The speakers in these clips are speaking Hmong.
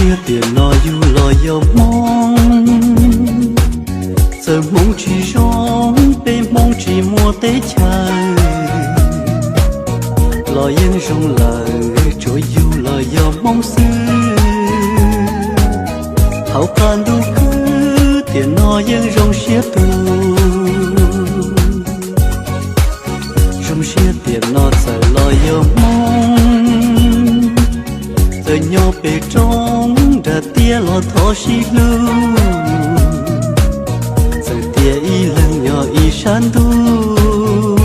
Tiam no yug los yog Hmoob, txawm Hmoob tsis zoo, peb Hmoob tsis muaj teb chaws, los yeej zoo lawm, tsuav yug los yog Hmoob xwb. Hauv qab ntuj khwb tiam no yeej zoo siab tug. Zoo siab tiam no txawm los yog Hmoob, txawm nyob pem roob nram tiaj los thov sib hlub. Txawm tias ib leeg yog ib sab ntuj,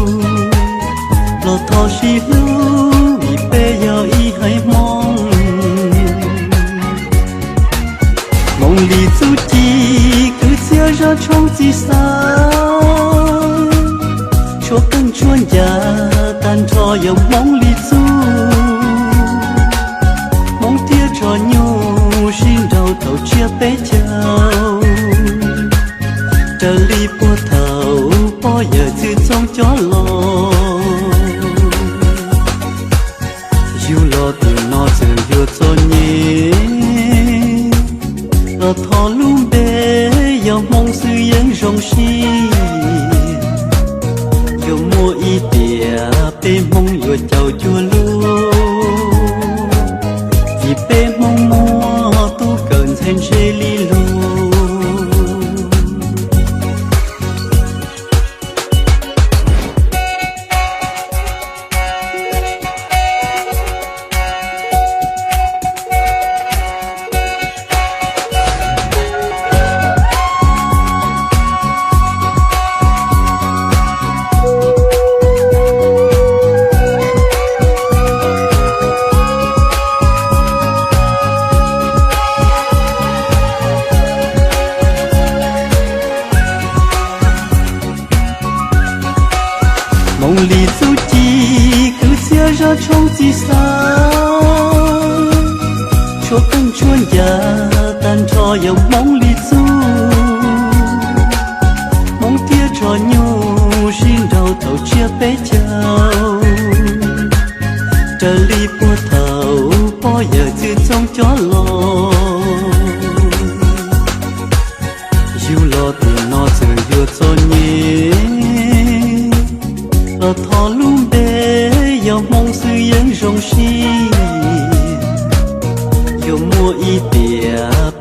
los thov sib hlub vim peb yog ib haiv Hmoob. Hmoov li txuj ci kwv txhiaj zaj tshoob txij xav, tshuaj qeej tshuaj ncas tag nrho yog Hmoob li txuj. Hmoob thiaj tshua nyuj sib nraus thaum tsiab peb caug, raws li puag thaum pog yawm txwj txoob coj los. Yug los tiam no txawm yuav txom nyem, los thov lub npe yog Hmoob xwb yeej zoo siab. Yuav muaj ib tiam peb Hmoob yuav caum cuag lub, vim peb Hmoob muaj tub kawm ntxhais ntse li lug. Hmoov li txuj ci kwv txhiaj zaj tshoob txij xav, tshuaj qeej tshuaj ncas tag nrho yog Hmoob li txuj. Hmoob thiaj tshua nyuj sib nraus thaum tsiab peb caug, raws li puag thaum pog yawm txwj txoob coj los. Yug los tiam no txawm yuav txom nyem, los thov lub npe yog Hmoob xwb yeej zoo siab. Yuav muaj ib tiam